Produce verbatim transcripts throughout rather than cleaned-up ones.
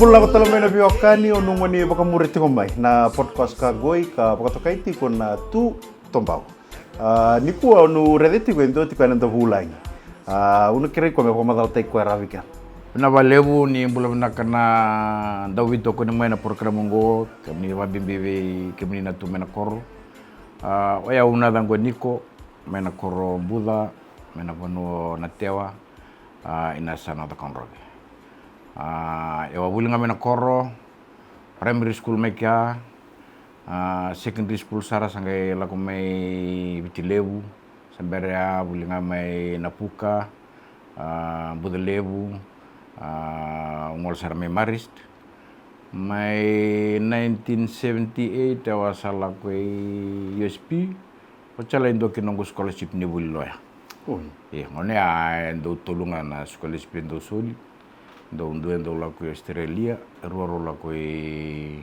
Lako tale mai na veiwekani, o nanuma ni vakamuri tiko mai na podcast ka qoi ka vakatokai tiko na Tu Tabau. A, nikua au na raica tiko e dua tiko ena noda vulagi. A, au na kerei koya me vakamacalataki koya rawa vei keda. Vinaka vakalevu, ni bula vinaka na dauveitokoni mai na porokaramu oqo, kemuni vakabibi vei kemuni na tu mai na koro. A, o yau na yacaqu o Niko, mai na koro Buca, mai na vanua o Natewa, a, ena yasana o Cakaudrove. A, au a vuli ga mai na koro, primary school mai kea, a, secondary school sara sa qai lako mai Viti Levu, sa bera ya vuli ga mai Napuka, a, Buca Levu, a, au gole sara mai Marist. Mai nineteen seventy-eight au a sa lako i U S P, oti a lai dua kina noqu scholarship ni vuli loya. Oi. Ia, gauna ya e dau tolu ga na scholarship e dau soli. Dau dua e dau lako i Australia, e rua rau lako i,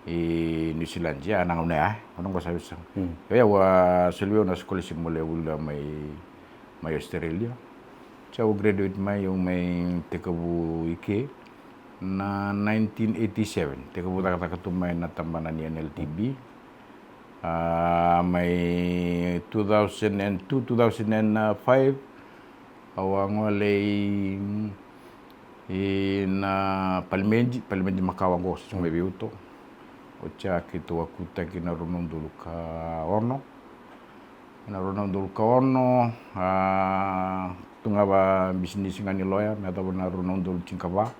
i New Zealand. Ia, na gauna ya, gauna qo sa veisaga. Mm. Ia, au a soli vei au na scholarship mo lai vuli loya mai, mai Australia. Oti au graduate mai, au mai tekivu i ke na nineteen eighty-seven. Tekivu cakacaka tu mai na tabana ni N L T B. A, mai two thousand and two, two thousand and five, au a gole i, i na palimedi, palimedi makawa qo, sa mai vei uto. Oti a keitou a kutaki na rua na udolu ka ono. Na rua na udolu ka ono, a, tu ga vakabisinisi ga ni loya, me yacova na rua na udolu tinikava.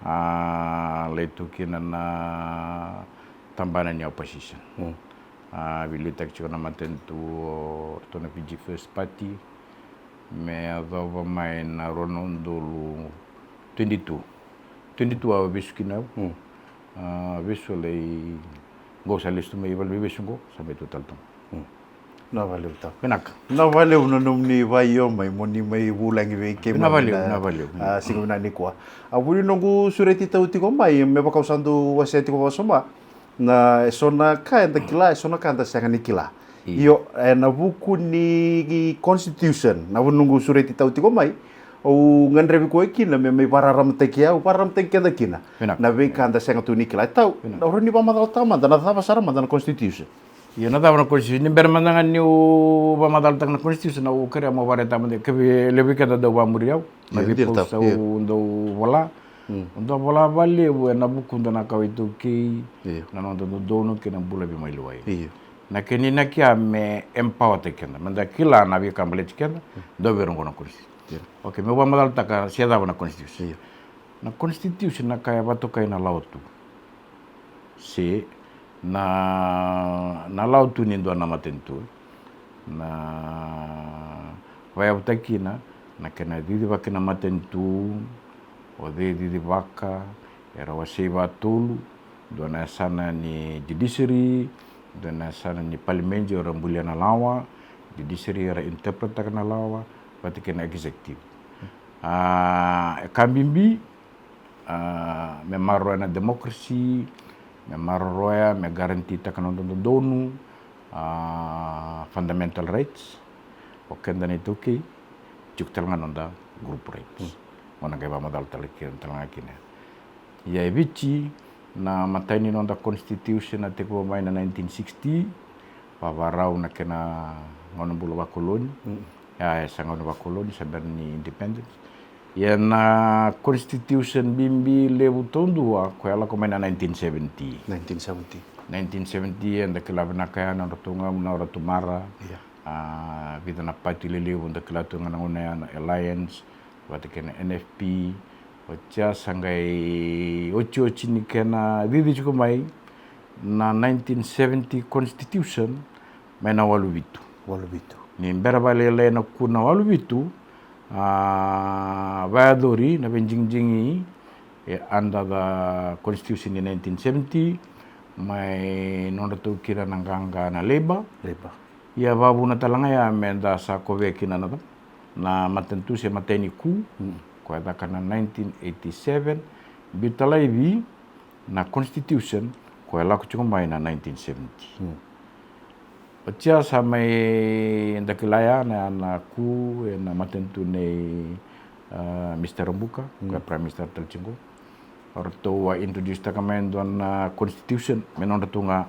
A, lai tu kina na tabana ni opposition. Mm. A, veiliutaki tiko na matanitu o ratou na Fiji First Party, me yacova mai na rua na udolu twenty-two. Twenty-two au vesu kina au. Mm. A, vesu lai, qo sa lesu tu mai valeniveivesu qo, sa mai tu tale tu. Mm. Na valevu tau. Vinaka. Na valevu na nomuni vaio mai, mo ni mai vulagi vei keimami. Na valevu, na valevu. A, siga vinaka nikua. A, vuli noqu sureti tau tiko mai, me vaka au sa dau wasea tiko vakasoma. Na, e so na ka eda kila, e so na ka eda sega ni kila. Io. Io, e na vuku ni constitution, na vu noqu sureti tau tiko mai, au gadrevi koya kina me mai vakararamataki au, vakararamataki keda kina. Vinaka. Na veika eda sega tu ni kila. E tau, vinaka, au rawa ni vakamacalataka mada, na cava sara mada na constitution? Io, na cava na constitution? Ni bera mada ga niu vakamacalataka na constitution, au kerea mo vakaraitaka mada, kevaka e levu vei keda dau vakamuri au. Io, na veipausa au dau vola. Mm. Au dau vola vakalevu ena vukuda na kawa iTaukei, io, na noda dodonu kei na bula veimaliwai. Io. Na kena inaki ya me empower-taki keda, meda kila na veika baleti keda, mm, dau vei ira oqo na constitution. Io. Okay, meu vakamacalataka se cava na constitution. Io. Na constitution na ka e vakatokai na lawa tu. Se na, na lawa tu ni dua na matanitu. Na vakayavutaki kina na kena cicivaki na matanitu, o cei e cicivaka, era wasei vakatolu, dua na yasana ni judiciary, dua na yasana ni palimedi, era bulia na lawa, judiciary era interpret-taka na lawa, vata kei na executive. A, e ka bibi, a, me maroroya na democracy, me maroroya, me guarantee-taka na noda dodonu, a, fundamental rights. O keda na iTaukei, tiko tale ga na noda group rights. Mm. Mo na qai vakamacala tale kina, tale ga kina. Ia e Viti, na imatai ni noda constitution a tekivu mai na nineteen sixty, vavarau na kena gauna bula vakoloni. Mm. Ia, e sa gauna vakoloni, sa bera ni independence. Ia na constitution bibi levu taudua, koya lako mai na nineteen seventy. Nineteen seventy. Nineteen seventy, eda kila vinaka ya na nodratou ga, na nodratou mara. Ia. A, vica na party lelevu, da kila tu ga na gauna ya na Alliance, vata kei na N F P, oti ya sa qai otioti ni kena cici tiko mai na nineteen seventy constitution mai na walu vitu. Walu vitu. Ni bera vakalailai na ku na walu vitu, a, vakayacori na veidigidigi, e, under the constitution in nineteen seventy, mai nodratou kina na qaqa na Labour. Labour. Ia vakavuna tale ga ya meda sa kovea kina na, na matanitu se matai ni ku, mm, koya caka na nineteen eighty-seven, biuta laivi na constitution koya lako tiko mai na nineteen seventy. Mm. Oti ya sa mai da kila ya na, na ku ena matanitu nei, a, Mister Rabuka, mm, koya Prime Minister tale tiko. O ratou a introduce taka mai e dua na constitution me nodratou ga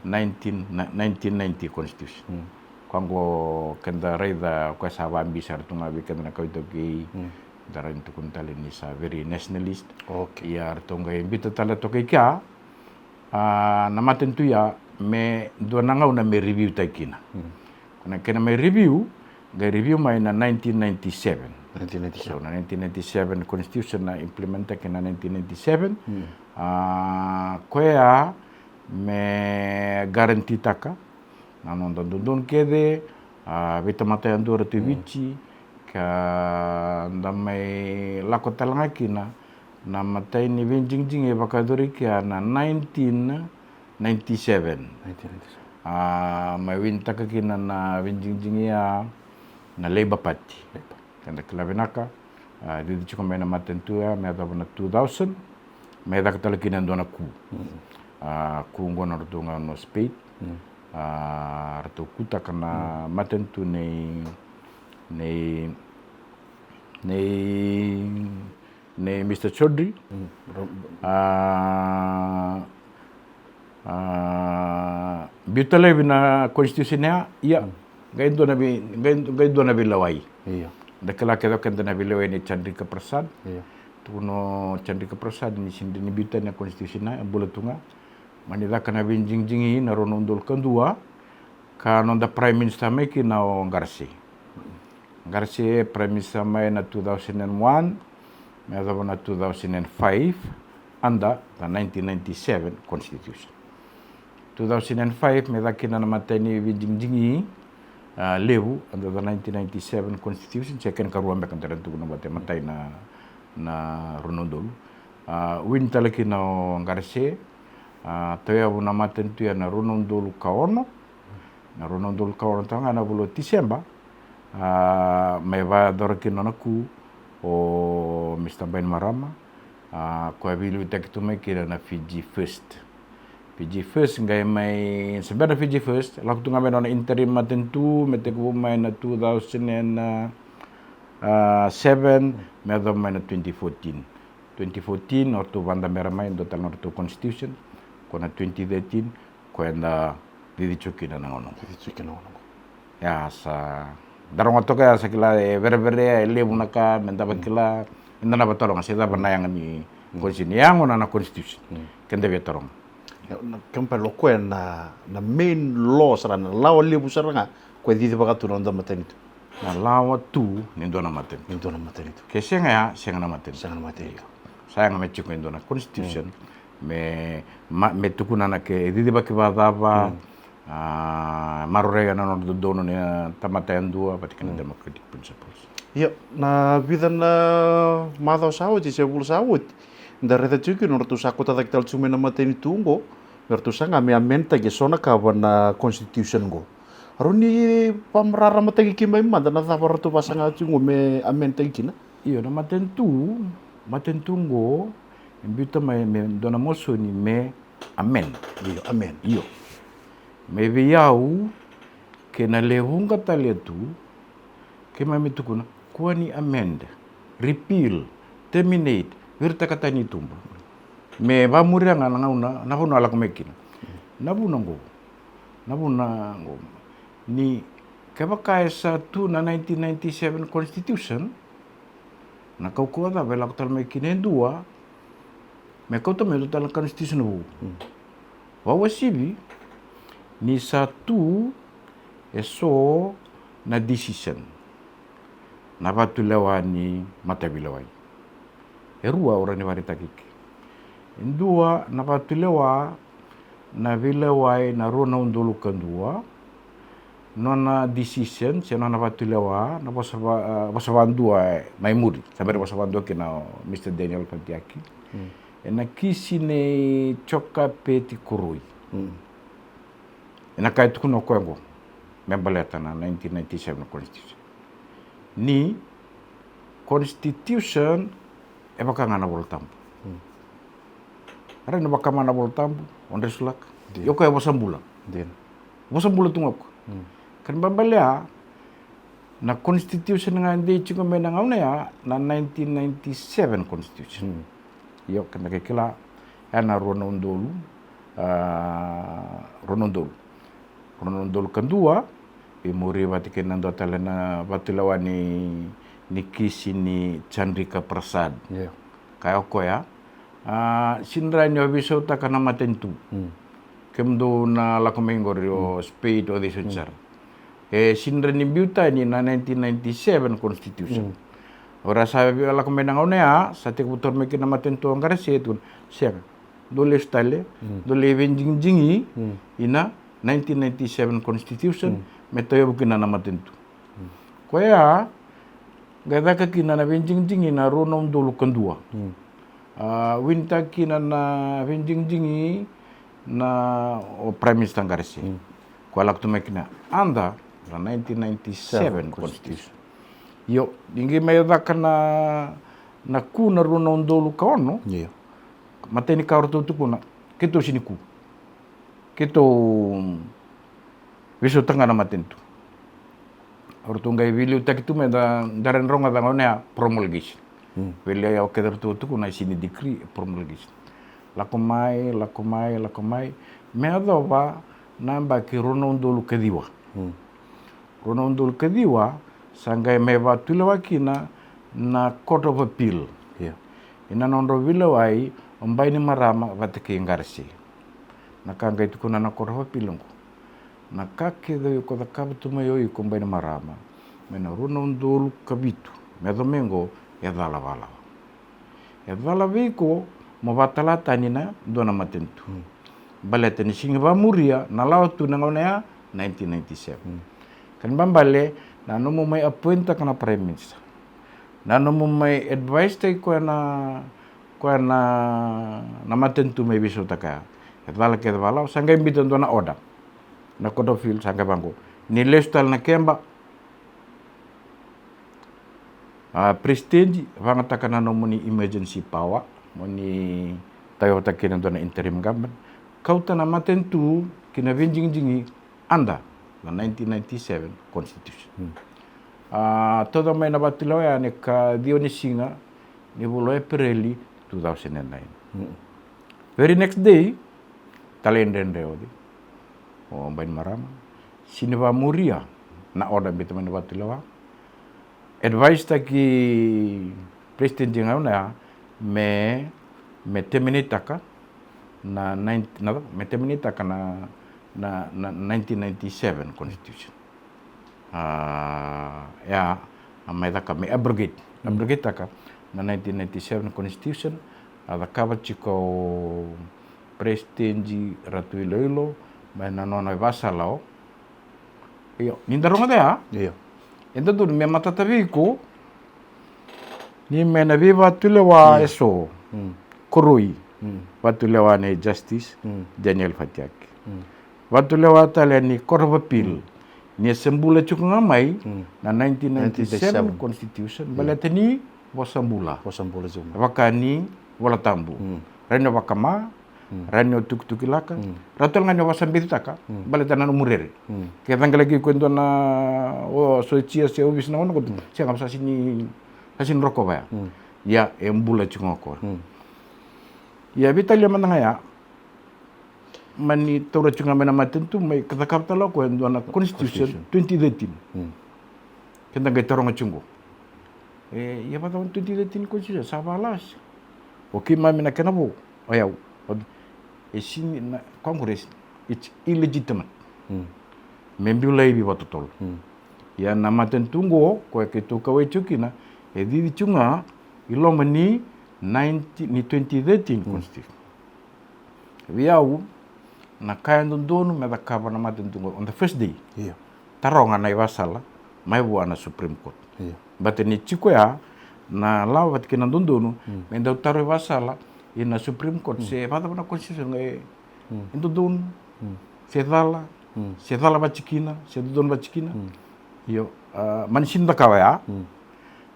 nineteen, na- nineteen ninety constitution. Koya qo keda raica o koya sa vabisa ratou ga vei keda na kawa iTaukei. Da raica ni tukuni tale ni sa very nationalist. Okay. Ia ratou qai biuta tale toka i kea a, na matanitu ia me dua na gauna me review taki kina. Ko na kena mai review, qai review mai na nineteen ninety-seven. Nineteen ninety-seven. So na nineteen ninety-seven constitution na implement taki na nineteen ninety-seven. A, koya me guarantee taka na noda dodonu kece, a, veitamata yadua ratou i Viti, ka da mai lako tale ga kina na matai ni veidigidigi e vakayacori kea na nineteen ninety-seven. Nineteen ninety-seven. A, mai winitaka kina na veidigidigi ya na Labour Party. Keda kila vinaka, a, cici tiko mai na matanitu ya me yacova na two thousand, me caka tale kina e dua na coup. A, coup qo na ratou ga no Spade. A, ratou kutaka na matanitu nei nei nei nei Mr Chaudhry. A, a, biuta laivi na constitution ya, ia qai dua na vei qai dua na veilewai. Io. Da kila kece o keda na veilewai nei Chandrika Prasad. Io. Tukuna o Chandrika Prasad ni sega ni biuta na constitution ya, e bula tu ga. Mani caka na veidigidigi na rua na udolu ka dua, ka noda prime minister mai kina o Garse. Garse prime minister mai na two thousand and one me yacova na two thousand and five under the nineteen ninety-seven constitution. Two thousand and five me caka kina na matai ni veidigidigi a, levu under the nineteen ninety-seven constitution, se kena karua beka da rawa ni tukuna vata e matai na na rua na udolu. A, win tale kina o Garse, a, tauyavu na matanitu ya na rua na udolu ka ono. Na rua na udolu ka ono tale ga na vula o Tiseba, a, mai vakayacora kina na coup o Mr Bainimarama, a, koya veiliutaki tu mai kina na Fiji First. Fiji First qai mai se bera na Fiji First, lako tu ga mai na nona interim matanitu me tekivu mai na two thousand and seven me yacova mai na twenty fourteen. Twenty fourteen o ratou vakadabera mai e dua tale na nodratou constitution. Ko na twenty thirteen ko eda cici tiko kina na gauna oqo. Cici tiko kina na gauna oqo. Ia sa da rogoca toka ya, sa kila e vereverea, e levu na ka me da vakila. Eda na vakataroga se cava na yaga ni constitution, e yaga na constitution. Keda via taroga. Ia, na kena ibalebale o koya na, na main law sara, na lawa levu sara ga koya e cici vaka tu na noda matanitu. Na lawa tu ni dua na matanitu. Ni dua na matanitu. Ke sega ya, sega na matanitu. Sega na matanitu. Sa yaga me tiko e dua na constitution me, me tukuna na ke e cicivaki vakacava. A, maroroya na nodra dodonu na tamata yadua vata kei na democratic principles. Ia, na vica na macawa sa oti se vula sa oti, da raica tiko kina o ratou sa kauta cake tale tiko mai na matanitu oqo me ratou saga me amend taki eso na ka va na constitution oqo. Rawa ni vakararamataki keimami mada na cava ratou vakasaga tiko oqo me amend taki kina? Io, na matanitu, matanitu oqo e biuta mai me dua na mosoni me amend. Io, amend. Io. Mai vei au kei na lewe vuqa tale tu, keimami tukuna kua ni amend, repeal, terminate, viritaka tani i tuba. Me vakamuria ga na gauna, na vanua a lako mai kina. Na vuna oqo, na vuna oqo ni kevaka e sa tu na nineteen ninety-seven constitution, na kaukauwa cava e lako tale mai kina e dua me kauta mai e dua tale na constitution vou? Vakauasivi ni sa tu eso na decision, na vatulewa ni mataveilewai. E rua au rawa ni vakaraitaka eke. E dua na vatulewa na veilewai na rua na udolu ka dua, nona decision se nona vatulewa na vosa va, vosa vadua mai muri, sa bera vosa vadua kina o Mr Daniel Fatiaki. Ena kisi nei Joka Peti Koroi. Ena ka e tukuna o koya oqo me baleta na nineteen ninety-seven constitution, ni constitution e vaka ga na Vola Tabu. Era na vakama na Vola Tabu, o dresulaka. Io, koya e vosa bula. Vosa bula tu ga o koya. Kena ibalebale ya na constitution ga e dei tiko mai na gauna ya na nineteen ninety-seven constitution. Io, keda qai kila, e na rua na udolu, a, rua na udolu. Rua na udolu ka dua, e muri vata kei na dua tale na vatulewa ni, ni kisi ni Chandrika Prasad. Io. Kaya o koya, a, sega ni o veisautaka na matanitu. Mm. Kemudou na lako mai qori o Spade, o cei soti sara. E sega ni biu tani na nineteen ninety-seven constitution. Mm. O ira sa via lako mai na gauna ya, sa tekivu taura mai kina na matanitu o Qarase, tukuna, sega. Dou lesu tale, dou lai veidigidigi ina nineteen ninety-seven constitution, me tauyavu kina na matanitu. Koya, qai caka kina na veidigidigi na rua na udolu ka dua. A, winitaka kina na veidigidigi na o Prime Minister Qarase. Koya lako tu mai kina under the nineteen ninety-seven constitution. Io, ni qai mai caka na, na coup na rua na udolu ka ono. Io. Matai ni ka o ratou tukuna, keitou sega ni coup. Keitou veisautaka ga na matanitu. O ratou qai veiliutaki tu mai da, da rogoca ga na gauna ya promulgation. Mm. Veiliutaki o kece ratou tukuna e sega ni decree, e promulgation. Lako mai, lako mai, lako mai. Me yacova na yabaki rua na udolu ka ciwa. Mm. Rua na udolu ka ciwa, sa qai mai vatulewa kina na Court of Appeal. Io. Ina nodrau veilewai o Bainimarama vata kei Qarase. Na ka qai tukuna na Court of Appeal oqo. Na ka kece o iko cakava tu mai o iko Bainimarama, mai na rua na udolu ka vitu, me yacova mai oqo, e cala valawa. E cala vei iko mo vatala tani na dua na matanitu. Mm. Baleta ni sega ni vamuria na lawa tu na gauna ya, nineteen ninety-seven. Mm. Kena ibalebale, na nomu mai appoint-taka na Prime Minister, na nomu mai advise-taki koya na, koya na, na matanitu me veisautaka ya, e cala kece valawa. Sa qai biuta dua na order na Court of Appeal, sa qai vaqo, ni lesu tale na keba. A, President, vagataka na nomuni emergency power mo ni tauyavutaka kina e dua na interim government. Kauta na matanitu ki na veidigidigi under the nineteen ninety-seven constitution. Mm. A, tauca mai na vatulewa ya na ika ciwa ni siga ni vula o Epereli two thousand and nine. Mm. Very next day, talaidredre oti o Bainimarama, sega ni vamuria na order biuta mai na vatulewa. Advise-taki President ga na gauna ya me, me terminate-taka na nine, na, me terminate-taka na, na, na nineteen ninety-seven constitution. A, ya, a mai caka me abrogate. Mm. Abrogate-taka na nineteen ninety-seven constitution, a cakava tiko o President Ratu Iloilo mai na nona ivakasala o. Io, ni da rogoca ya. Io. E dodonu me matata vei iko ni mai na veivatulewa eso. Mm. Koroi. Mm. Vatulewa nei Justice Daniel Fatiaki. Mm. Vatulewa tale ni Court of Appeal. Mm. Ni a se bula tiko ga mai na nineteen ninety-seven constitution. Io. Baleta ni vosa bula. Vosa bula tiko ga. Vaka ni Vola Tabu. Mm. Rawa ni o vakama, rawa ni o tukituki laka, rawa tale ga ni o vakasabecitaka, baleta na nomu rere. Mm. Ke caqelaki iko e dua na, o, sotia se ovisa na gauna qo, sega, sa sega ni, sa sega ni rokova ya. Mm. Ia, e bula tiko ga o koya. Mm. Ia, veitalia mada ga ya, mani taura tiko ga mai na matanitu, mai ka cakava tale o koya e dua na constitution, constitution twenty thirteen. Mm. Keda qai taroga tiko qo. E, ia vacava na twenty thirteen constitution, sa valawa se? O keimami na kena vo, o yau. O, e sega ni, na Congress, it's illegitimate. Mm. Me biu laivi vakatotolo. Mm. Ia na matanitu qo, koya keitou kauwai tiko kina, e cici tiko ga i loma ni nineteen, ni twenty thirteen constitution. Vei au, na ka e dodonu me cakava na matanitu qo on the first day. Io. Taroga na ivakasala mai vua na Supreme Court. Io. Baleta ni tiko ya na lawa vata kei na dodonu, mm, me dau taro ivakasala ina Supreme Court, mm, se vacava na constitution qai, mm, e dodonu, mm, se cala, mm, se cala vata kina, se dodonu vata kina. Mm. Io, a, mani sega ni cakava ya. Mm.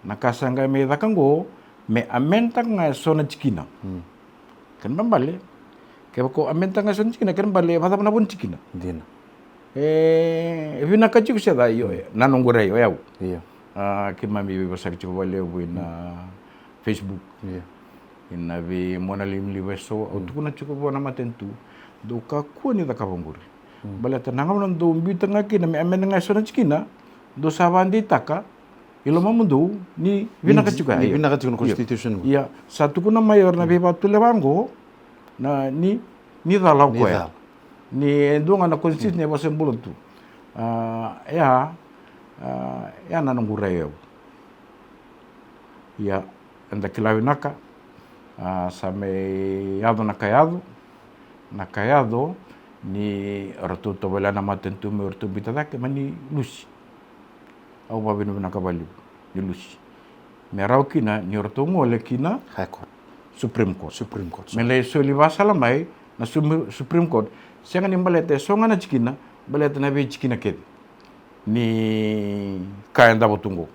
Na ka sa qai mai caka qo, me amend-taka ga eso na tikina. Mm. Kena ibalebale, kevaka o amend-taka ga eso na tikina, kena ibalebale e vacava na vo ni tikina? Dina. E, e vinaka tiko se ca, io, e, na noqu rai, o yau. Io. A, keimami veivosaki tiko vakalevu ina, mm, Facebook. Io. Ina vei mona limliva eso, au tukuna tiko vua na matanitu, dou kakua ni cakava oqori. Baleta na gauna dou biuta ga kina me amend ga eso na tikina, dou sa vakadeitaka i lomamudou ni vinaka tiko ya. Ni vinaka tiko na constitution. Ia, sa tukuna mai o ira na veivatulewa oqo, na ni, ni cala o koya. Ni e dua ga na constitution e vosa bula tu. A, ia, a, ia na noqu rai au. Ia, eda kila vinaka, a, sa mai yaco na ka yaco, na ka yaco ni ratou tovolea na matanitu me ratou biuta cake, ma ni lusi. Au vakavinavinaka vakalevu ni lusi. Me rawa kina ni ratou gole kina High Court. Supreme Court. Supreme Court. Me lai soli vasala mai na Sum-, Supreme Court. Sega ni baleta e so ga na tikina, baleta na veitikina kece ni ka e davo tu qo.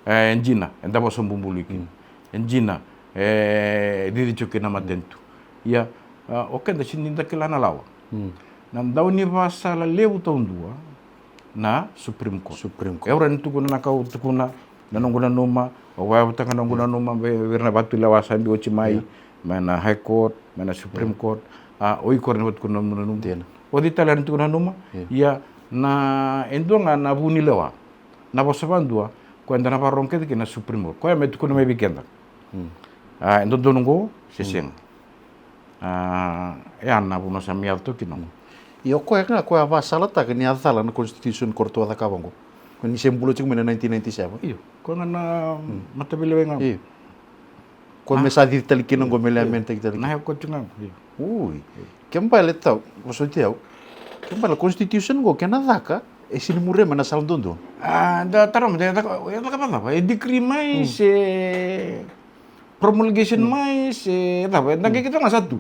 E dina, e davo sa bubului kina. E dina, e cici tiko kina matanitu. Ia, a, o keda sini da kila na lawa. Na daunivakasala levu taudua na Supreme Court. Supreme Court. E ura ni tukuna na ka au tukuna, na noqu nanuma, au vakayavutaka na noqu nanuma vei ira na vatulewa sa biu oti mai, mai na High Court, mai na Supreme Court. A, o iko ra ni vatulewa na nomu nanuma. Dina. O cei tale era ni tukuna nanuma? Ia, na, e dua ga na vu ni lewa. Na vosa vadua, koya eda na vakarorogo kece kina na Supreme Court. Koya me tukuna mai vei keda. A, e dodonu qo, se sega. A, e a na vanua sa mai yaco toka kina qo. Ia o koya ga, koya a vakasalataka ni a cala na constitution ko ratou a cakava qo. Ko ni se bula tiko mai na nineteen ninety-seven. Io, koya ga na mataveilewai ga. Io. Koya me sa cici tale kina qo me lai amend taki tale kina. Na ya koya tiko ga qo, io. Ui. Ke bale tau, vosoti au. Ke bale constitution qo, kena caka, e sini muria mai na sala dodonu. A, da tara mada, e caka, e caka vakacava? E decree mai, se promulgation mai, se cava? Da qai kece ga sa tu.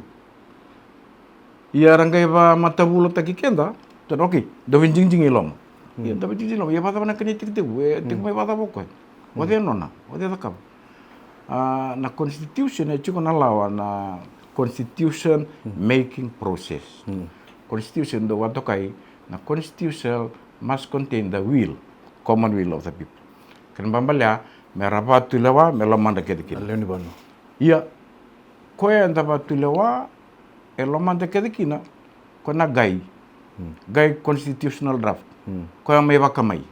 Ia ra qai vakamatavulataki keda, tona, okay, dau veidigidigi i loma. Ia dau veidigidigi i loma, ia vakacava na kena itekitekivu, e tekivu mai vakacava o koya? O cei e nona, o cei e cakava? A, na constitution e tiko na lawa na constitution making process. Constitution dau vakatokai na constitution must contain the will, common will of the people. Kena ibalebale ya, me ra vatulewa, me lomadra kece kina. Na lewe ni vanua. Ia, koya eda vatulewa, e lomadra kece kina, ko na qai, qai constitutional draft. Koya mai vakamai.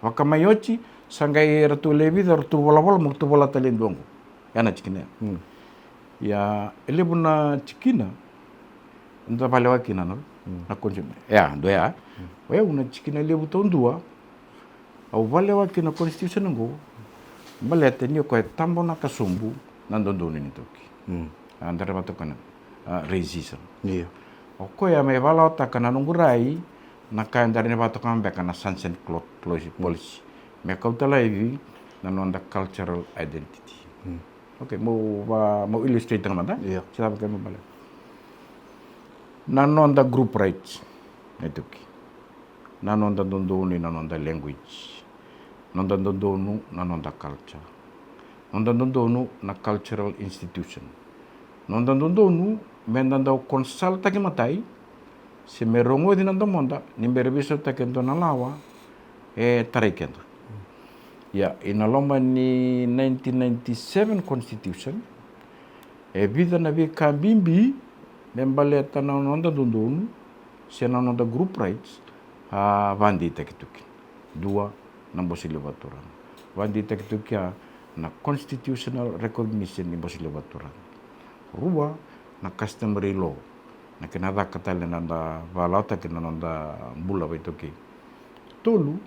Vakamai oti, sa qai ratou lewe vica, ratou volavola, mo ratou vola tale e dua qo. Ya na tikina ya. Ia, e levu na tikina, da valewa kina na, na constitution. Ya, dua ya. O yau na tikina levu taudua, au valewa kina constitution qo, baleta ni o koya e tabonaka sobu na dodonu ni iTaukei. A, da raica toka na, a, racism. Io. O koya me vakalawataka na noqu rai, na ka eda raica toka beka na sunset clo-, close policy. Me kauta laivi na noda cultural identity. Okay, mo va, mo illustrate taka mada. Io. Sa cava ke me baleta. Na noda group rights, na iTaukei. Na noda dodonu, na noda language. Noda dodonu, na noda culture. Noda dodonu, na cultural institution. Noda dodonu, me da dau consultaki matai, se me rogoci na domoda, ni bera veisautaki e dua na lawa, e tarai keda. Ia, ina loma ni nineteen ninety-seven constitution, e vica na veika bibi, me baleta na noda dodonu, se na noda group rights, a vakadeitaki tu kina. Dua, na Bose Levu Vakaturaga. Vakadeitaki tu kina na constitutional recognition ni Bose Levu Vakaturaga. Rua, na customary law. Na kena caka tale na noda vakalawataki na noda bula vakaitaukei. Tolu,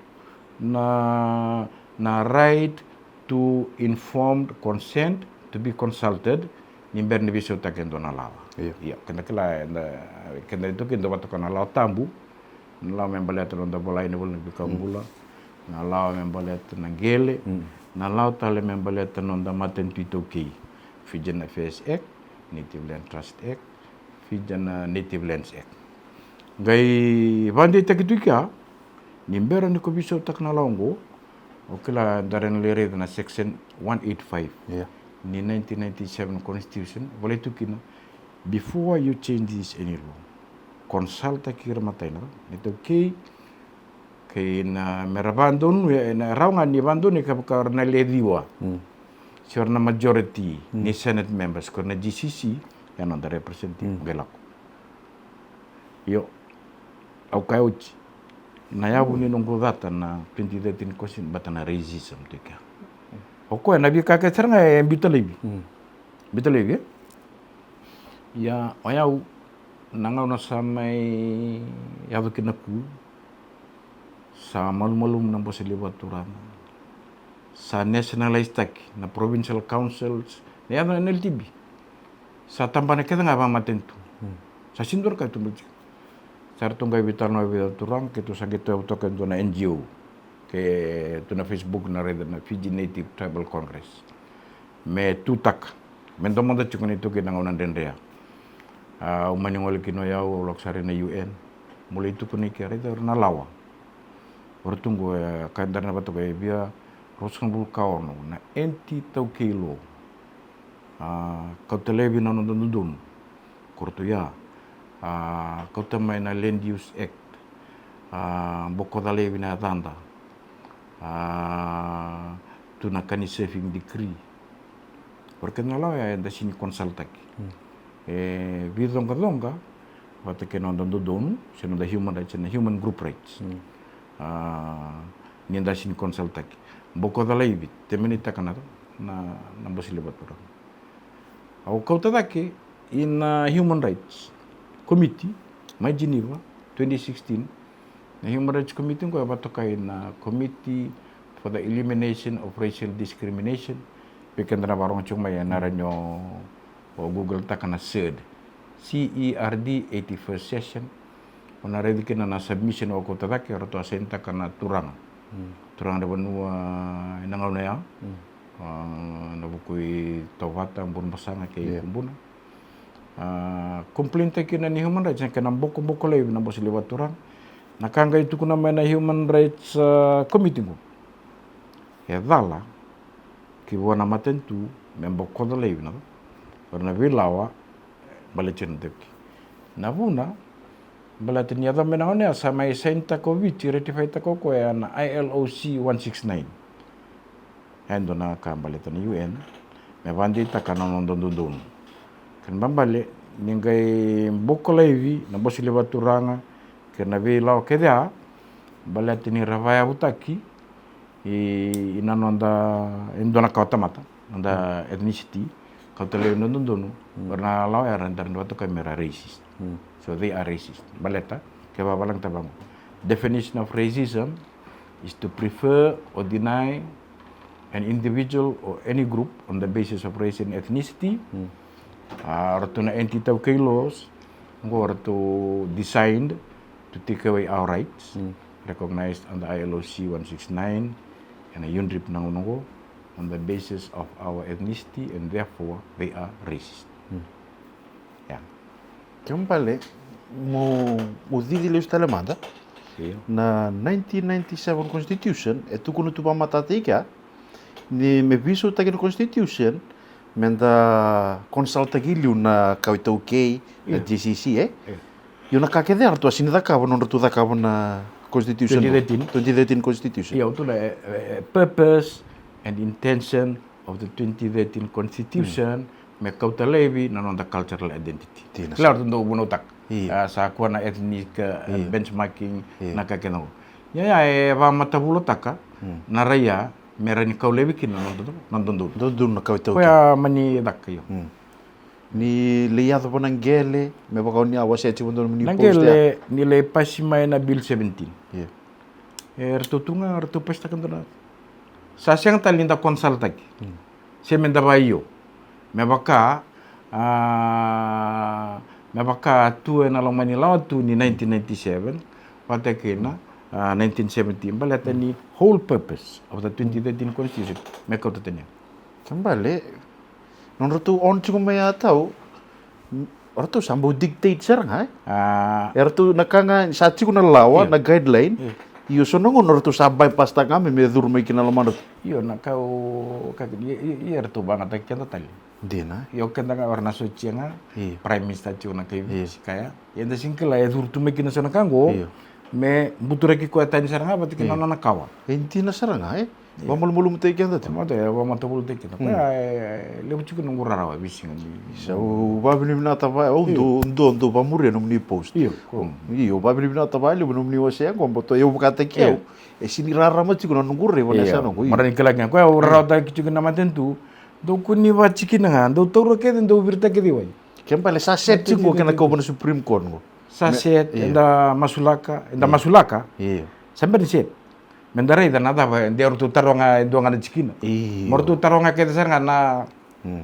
na, na right to informed consent, to be consulted, ni bera ni veisautaki e dua na lawa. Io. Io, keda kila, eda, keda iTaukei da vakatoka na lawa tabu, na lawa me baleta na noda volai na ivola ni veika bula, na lawa me baleta na qele, na lawa tale me baleta na noda matanitu iTaukei, Fijian Affairs Act, Native Land Trust Act, Fijian, uh, Native Lands Act. Qai vakadeitaki tu kina, ni bera ni ko veisautaka na lawa oqo, o kila da rawa ni lai raica na section one eight five. Io. Ni nineteen ninety-seven constitution, volai tu kina, before you change this any law, consultaki ira matai na, na iTaukei, kei na me ra vakadonui, e, na rawa ga ni vakadonui kevaka ra na le ciwa. Se o ira na majority ni Senate members, ko ira na G C C, ya noda representative, qai lako. Io, au kaya oti, na yavu ni noqu cata na twenty thirteen constitution, baleta na racism tu kea. O koya na veika kece sara ga e biuta laivi. Biuta laivi, e? Ia, o yau, na gauna sa mai yaco kina na coup, sa malumalumu na Bose Levu Vakaturaga. Sa nationalize taki na provincial councils, na yaca na N L T B. Sa tabana kece ga vakamatanitu. Sa sega ni dua na ka e tubu tiko. Sa ratou qai veitalanoa vei au na turaga, keitou sa qai tauyavu toka e dua na N G O. Ke tu na Facebook na raica na Fiji Native Tribal Congress. Me tutaka. Me domoda tiko na iTaukei na gauna dredre ya. A, au mani gole kina o yau, au lako sara i na U N. Meu lai tukuna i ke, raica o ira na lawa. O ira tu qo, e, ka dara na vata ko e via ruasagavulu ka ono na anti-taukei law. A, kauta laivi na noda dodonu. Ko ratou ya. A, kauta mai na Land Use Act. A, bokoca laivi na yacada. A, tu na kani serving decree. O ira kece na lawa ya eda sega ni consultaki. E veicoqacoqa vata kei na noda dodonu, se noda human rights, se na human group rights. A, ni da sega ni consultaki. Bokoca laivi, terminatetaka na, na, na Bose Levu Vakaturaga. Au kauta cake i na Human Rights Committee mai Geneva, twenty sixteen. Na Human Rights Committee qo e vakatokai na Committee for the Elimination of Racial Discrimination. Vei keda na vakarogo tiko mai, e na rawa ni o, o Google taka na CERD. C E R D, eighty-first session. O na raici kina na submission au kauta cake, ratou a sainitaka na turaga. Turaga na vanua e na gauna ya. A, na vuku i Tovata, Burebasaga kei Kubuna. A, complain taki kina ni human rights, na kena bokoboko laivi na Bose Levu Vakaturaga. Na ka qai tukuna mai na Human Rights, a, Committee qo. E cala ki vua na matanitu me bokoca laivi na, o ira na veilawa, baleta na tauki. Na vuna, baleta ni yaco mai na gauna ya sa mai sainitaka o Viti, ratify taka o koya na I L O C one six nine. E dua na ka baleta na U N me vakadeitaka na noda dodonu. Kena ibalebale ni qai boko laivi na Bose Levu Vakaturaga kei na veilawa kece ya, baleta ni ra vakayavutaki i, i na noda, e dua na kawatamata, noda ethnicity, kauta laivi na dodonu, o ira na lawa era, era dau vakatokai me ra racist. So they are racist. Baleta, ke vavalagi tavaqo. Definition of racism is to prefer or deny an individual or any group on the basis of race and ethnicity. A, ratou na anti-taukei laws, qo ratou designed to take away our rights, recognized under I L O C one six nine, and a UNDRIP na gauna qo, on the basis of our ethnicity, and therefore they are racist. Ya. Kena ibalebale, mo, mo cici lesu tale mada. Io. Na nineteen ninety-seven Constitution, e tukuna tu vakamatata i kea, ni me veisautaki na Constitution, me da consultaki i liu na kawa iTaukei, na G C C, e? Io. Io, na ka kece ya ratou a sega ni cakava, nodratou cakava na Constitution. Twenty thirteen. Twenty thirteen Constitution. Io, tu na, e, e, purpose and intention of the twenty thirteen Constitution, me kauta laivi na noda cultural identity. Dina. Kila ratou dau vunautaka. Io. A, sa kua na ethnic, a, benchmarking, na ka kece qo. Ia, ia, e vakamatavulataka na rai ya, me rawa ni kau laivi kina na noda, na dodonu. Dodonu na kawa iTaukei. Koya mani caka, io. Ni lai yaco vua na qele, me vaka o ni a wasea tiko vua na nomuni post ya. Na qele, ni lai pasi mai na Bill seventeen. Io. E ratou tu ga, ratou pasitaka dua na. Sa sega tale ni da consultaki. Se me da vakaio. Me vaka, a, me vaka tu e na loma ni lawa tu ni nineteen ninety-seven, vata kei na, a, nineteen seventy, baleta ni whole purpose of the twenty thirteen Constitution, me kauta tani. Kena ibalebale, nodratou on tiko mai ya tau, o ratou sa bau dictate sara ga, e? A. E ratou na ka ga, sa tiko na lawa, na guideline. Io. Io, so na gauna o ratou sa bypass taka ga me, me curu mai kina lomadratou. Io, na ka o, ka, i, i, i, e ratou vakayagataki keda tale. Dina. Io, keda ga o ira na sotia ga, Prime Minister tiko na kai Viti, kaya. Eda sega ni kila e curu tu mai kina so na ka qo, me buturaki koya tani sara ga vata kei na nona kawa. E dina sara ga, e? Vamalumalumutaki keda tu. Mata e vamatavolutaki keda. Koya e levu tiko noqu rarawa veisiga ni. Sa u vavinavinata va, au dou dou dou vamuria nomuni post. Io. Io, vavinavinata va levu nomuni wasea qo, boto eu vakataki au. E sini rarama tiko na noqu raiva na sa noqu. Mara ni kila kina koya au rarawataki tiko na matanitu. Dou kua ni vatikina ga, dou taura kece, dou viritaka kece i wai. Ke bale sa set tiko qo kena kauva na Supreme Court qo. Sa set, eda masulaka, eda masulaka. Io. Sa bera ni set. Meda raica na cava, de ratou taroga e dua ga na tikina. Io. Mo ratou taroga kece sara ga na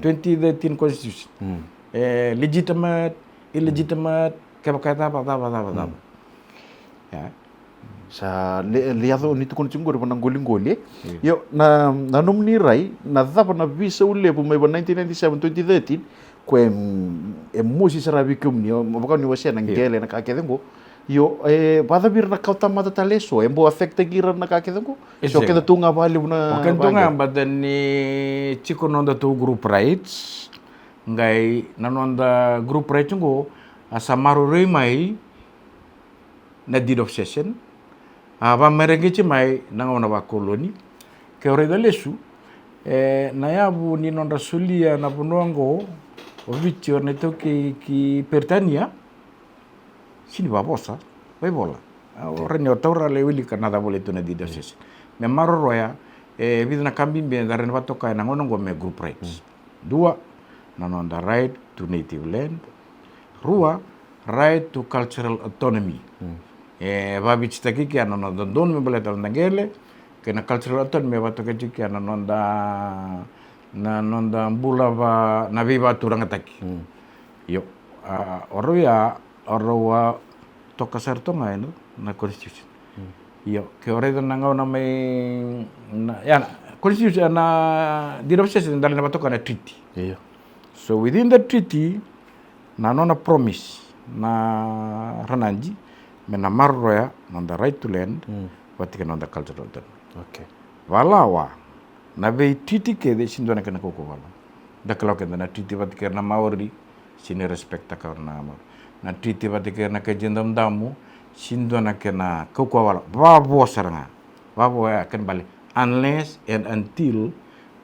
twenty thirteen constitution. E legitimate, illegitimate, kevaka e cava, cava, cava, cava. Ia. Sa le, le yaco ni tukuna tiko qori va na qoliqoli, e? Io, na, na nomuni rai, na cava na veisau levu mai va nineteen ninety-seven, twenty thirteen, ko e, e mosi sara vei kemuni, o, vaka ni wasea na qele na ka kece qo. Io, e, vacavi ira na kawatamata tale eso, e bau affect-taki ira na ka kece qo. So keda tu ga valevu na. O keda tu ga, but then ni tiko noda tu group rights, qai na noda group rights qo, a sa maroroi mai, na deed of cession, a vamareqeti mai na gauna vakoloni. Ke o raica lesu, e, na yavu ni nodra solia na vanua oqo, o Viti, o na iTaukei ki Peritania, sini vavosa, vaivola. A, o rani o taura le wilika na cava volai tu na deed of cession. Me maroroya, e, vica na ka bibi, da rani vatoka ena gauna oqo me group rights. Dua, na noda right to native land. Rua, right to cultural autonomy. E vavititaki kea na noda dodonu me baleta na noda qele, kei na cultural autonomy e vatoketi kea na noda, na noda bula va, na veivaturangataki. Io, a, o rau ia, o rau a toka sara toga ena, na constitution. Io, ke o raica na gauna mai, na, ia, na constitution, na deed of cession, da rani vatoka na treaty. Io. So within the treaty, na nona promise na Ranadi me na maroroya noda right to land, vata kei na noda cultural autonomy. Okay. Valawa na veititi kece, sini dua na kena kaukaua valawa. Da kila keda na titi vata kei ira na Maori, sini respect-taka na Maori. Na titi vata kei ira na Kaji Damudamu, sini dua na kena kaukaua valawa. Vavo sara ga. Vavo ya kena bale. Unless and until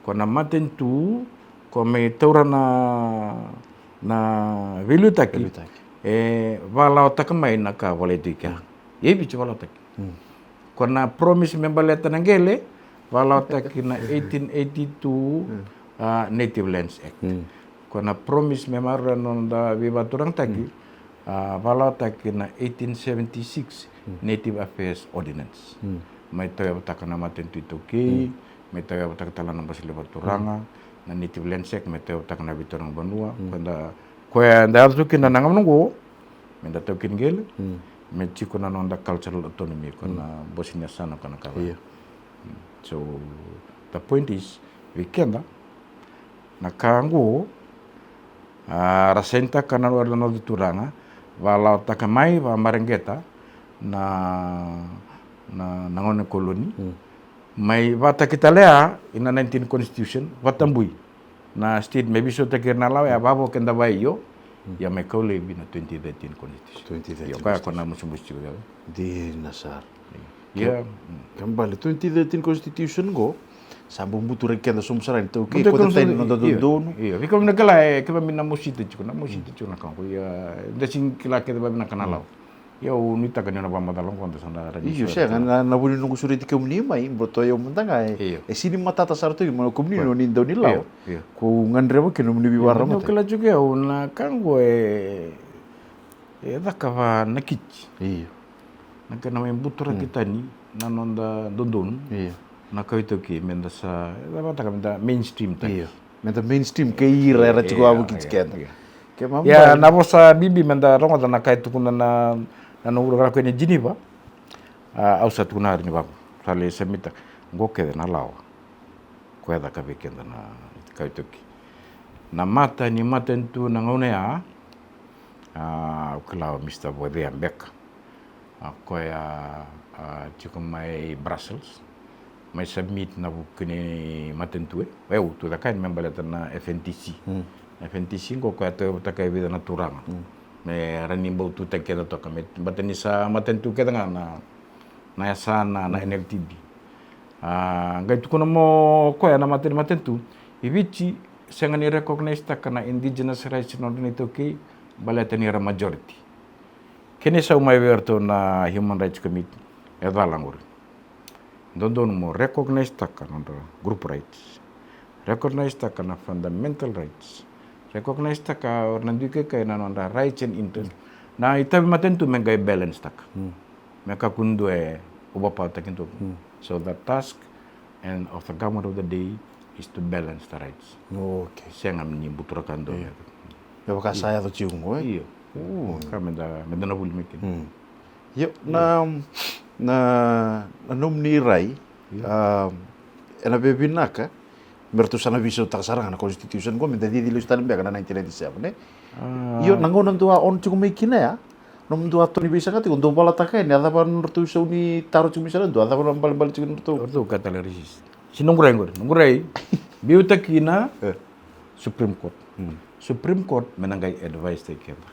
ko na matanitu ko mai taura na, na veiliutaki, e valawataka mai na ka volai tu i kea. E Viti valawataki. Ko na promise me baleta na qele, valawataki na eighteen eighty-two, a, Native Lands Act. Ko na promise me maroroya na noda veivaturangataki, a, valawataki na eighteen seventy-six Native Affairs Ordinance. Mai tauyavutaka na matanitu iTaukei, mai tauyavutaka tale na Bose Levu Vakaturaga, na Native Lands Act, mai tauyavutaka na veituraga vanua, ko da, ko da yaco tu kina na gauna oqo, me da taukei ni qele, me tiko na noda cultural autonomy, ko na bose ni yasana, ko na ka. Io. So, the point is, vei keda, na ka oqo, a, ra sainitaka na noda, noda turaga, valawataka mai, vamareqeta, na, na, na gauna ni koloni, mai vataki tale ya, ina nineteen constitution, vatabui. Na state me veisautaki ira na lawa ya, vavo keda vakaio, ia mai kau laivi na twenty thirteen constitution. Twenty thirteen. Io, koya ko na musumusu tiko ya. Dina sara. Ia. Ke, ke bale twenty thirteen constitution qo, sa bau buturaki keda sobu sara ni taukei, ko tatai na noda dodonu. Io, vei kemuni na kila, e, kevaka me na mosita tiko, na mosita tiko na ka qo, ia, da sini kila kece vavinaka na lawa. Ia, au nuitaka ni na vakamacala qo da sa na raica. Io, sega, na, na vu ni noqu sureti kemuni mai, boto io mada ga, e, e sini matata sara tu, mai na kemuni noni dau ni lawa. Io, io. Ko gadreva kina nomuni veivakararamataki. Io, kila tiko au na ka qo e, e caka vanakiti. Io. Na kena mai buturaki tani na noda dodonu. Io. Na ka iTaukei, me da sa, e caka me da mainstream taki. Io. Me da mainstream kei ira era tiko wavoki kei keda. Ia, na vosa bibi me da rogoca na ka e tukuna na, na noqu lako ina Geneva. A, au sa tukuna ari ni vaqo. Sa lai submit-taka. Qo kece na lawa. Ko e caka vei keda na ka iTaukei. Na mata ni matanitu na gauna ya. A, au kila o Mister Vothea beka. A, koya, a, tiko mai Brussels, mai submit na vuku ni matanitu e. Au tu caka yani me baleta na F N T C. Na F N T C qo koya tauyavutaka e vica na turaga. Me ra ni bau tutaki keda toka me, baleta ni sa matanitu kece ga na, na yasana, na N L T D. A qai tukuna mo koya na mata ni matanitu, i Viti sega ni recognize taka na indigenous rights na nodra na iTaukei, baleta ni ra majority. Kena isau mai vei iratou na Human Rights Committee, e cala qori. Dodonu mo recognize taka na nodra group rights, recognize taka na fundamental rights, recognize taka o ira na dui kaikai na nodra rights and interest. Na itavi matanitu me qai balance taka. Me kakua ni dua e overpower taki dua. So the task and of the government of the day is to balance the rights. Okay. Sega ni buturaka dua. Me vaka sa yaco tiko qo, e? Io. Ka meda, meda na vuli mai kina. Io, na, na, na nomuni rai, ena via vinaka me ratou sa na veisautaka sara ga na constitution qo, meda cici lesu tale beka na nineteen ninety-seven, e? Io, na gauna dou a on tiko mai kina ya, nomudou a toni veisaga tiko, dou valataka yani, a cava na nodratou isau ni taro tiko mai sara, dou a cava na balebale tiko ni nodratou? Ratou ka tale resist. Si noqu rai qori, noqu rai biuta kina Supreme Court. Supreme Court me na qai advice taki keda.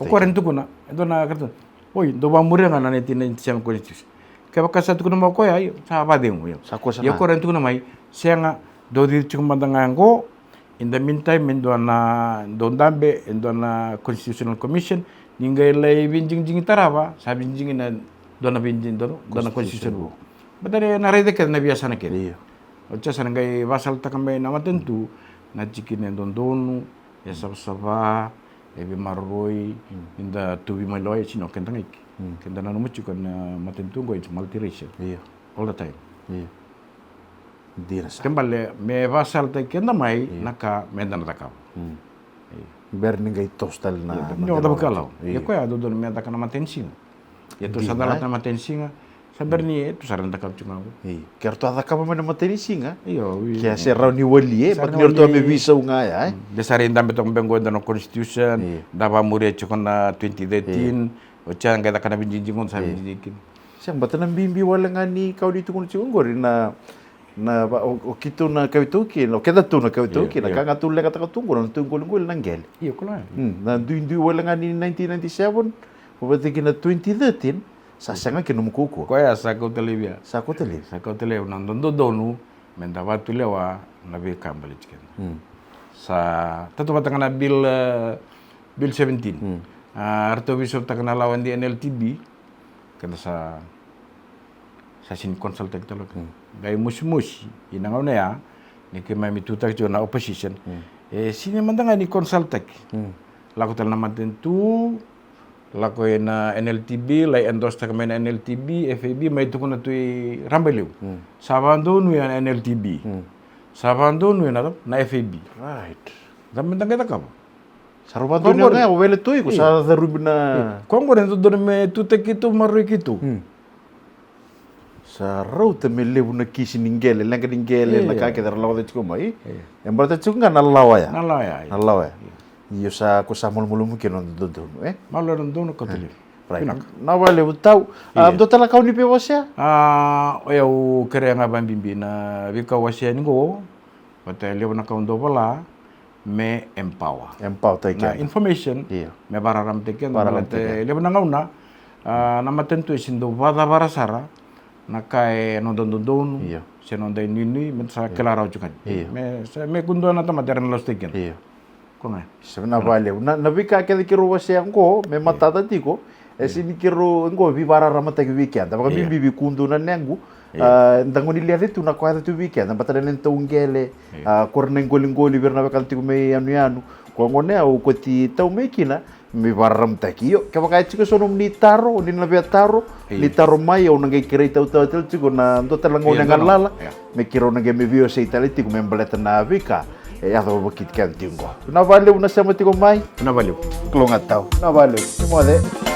O koya rawa ni tukuna e dua na karata, oi, dou vakamuria ga na nineteen ninety-seven constitution. Kevaka sa tukuna mai o koya, io, sa vakacegu, io. Sa koya sa na. Ia o koya rawa ni tukuna mai, sega, dou cici tiko mada ga qo. In the meantime, e dua na, dou dabe e dua na Constitutional Commission, ni qai lai veidigidigi tarava, sa veidigidigi na dua na veidigidigi, dua na constitution. Baleta na raica kece na veiyasana kece. Oti ya sa na qai vakasalataka mai na matanitu na tikina e dodonu, e savasava, e veimaroroi, ni da tauvi mai lewa, e sega ni o keda ga ike. Keda nanuma tiko na matanitu qo, it's multiracial. All the time. Dina sara. Ke bale me vakasalataki keda mai na ka meda na cakava. Bera ni qai toso tale na, ni o cava ka lawa. Ia koya dodonu me caka na matanisiga. Ia tou sa calata na matanisiga. Sa bera ni tou sa na cakava tiko ga. Ke ratou a cakava mai na matanisiga, io, ke se rawa ni wali, e, baleta ni ratou a me veisau ga ya, e. De sa raica dabe toka beka qo e dua na constitution, da vakamuria tiko na twenty thirteen. Oti ya qai caka na veidigidigi qo, sa veidigidigi kina. Sega, baleta na bibi wale ga ni ka o ni tukuna tiko qori na, na, o keitou na kawa iTaukei, o keda tou na kawa iTaukei, na ka ga tou leqataka tu qo na nodatou iqoliqoli na qele. Io, koya. Na duidui wale ga ni nineteen ninety-seven, vakatikina twenty thirteen, sa sega kina nomu kaukauwa. Koya sa kauta laivi ya. Sa kauta laivi. Sa kauta laivi, na dodonu meda vakatulewa na veika baleti keda. Sa tautauvata ga na bill, e, bill seventeen. A ratou veisautaka na lawa ni N L T B. Keda sa, sa sega ni consultaki tale ga. Qai mosimosi ina gauna ya ni keimami tutaki tiko na opposition. E sega mada ga ni consultaki. Lako tale na matanitu, lako ina N L T B, lai endorse taka mai na N L T B, F A B, mai tukuna tu i Rabailevu. Sa vakadonuya na N L T B. Sa vakadonuya na, na F A B. Right. Cava meda qai cakava? Sa rau vakadonuya ga, o wele tu iko sa carubi na. Koya qori e dodonu me tutaki keitou, maroroi keitou. Sa rauta me levu na kisi ni qele, leqa ni qele, na ka kece ra lako tiko mai. E baleta tiko ga na lawa ya. Na lawa ya. Na lawa ya. Io, sa ko sa malumalumu kina na dodonu, e? Malumalumu na dodonu, kauta levu. Right. Na vakalevu tau. A, dua tale ka o ni via wasea? A, o yau kerea ga vakabibi na veika wasea ni qo. Vata e levu na ka au dau vola me empower. Empower taki keda. Na information me vakararamataki keda. Levu na gauna na matanitu e sega ni dau vakacavara sara na ka e noda dodonu se noda inuinui, me da sa kila rawa tiko ga. Me kua dua na tamata era na lasutaki keda. Ko ga. Sa vinaka vakalevu. Na veika kece keirau wasea qo me matata tiko. E sega ni keirau qo veivakararamataki vei keda, vakabibi vei kudou na nequ. Da gone leca tu na ka yaco tu vei keda, baleta na neitou qele, ko ira na iqoliqoli vei ira na wekada tiko mai yanuyanu. Ko gone au koti tau mai kina me vakararamataki. Io, kevaka e tiko eso nomuni taro, ni na via taro, ni taro mai, au na qai kerei tautauvata tale tiko na dua tale na gauna e galala me keirau na qai me veiwasei tale tiko me baleta na veika e yaco vakiti keda tiko qo. Vinaka vakalevu na sema tiko mai. Vinaka vakalevu. Kalougata tau. Vinaka vakalevu. Ni moce.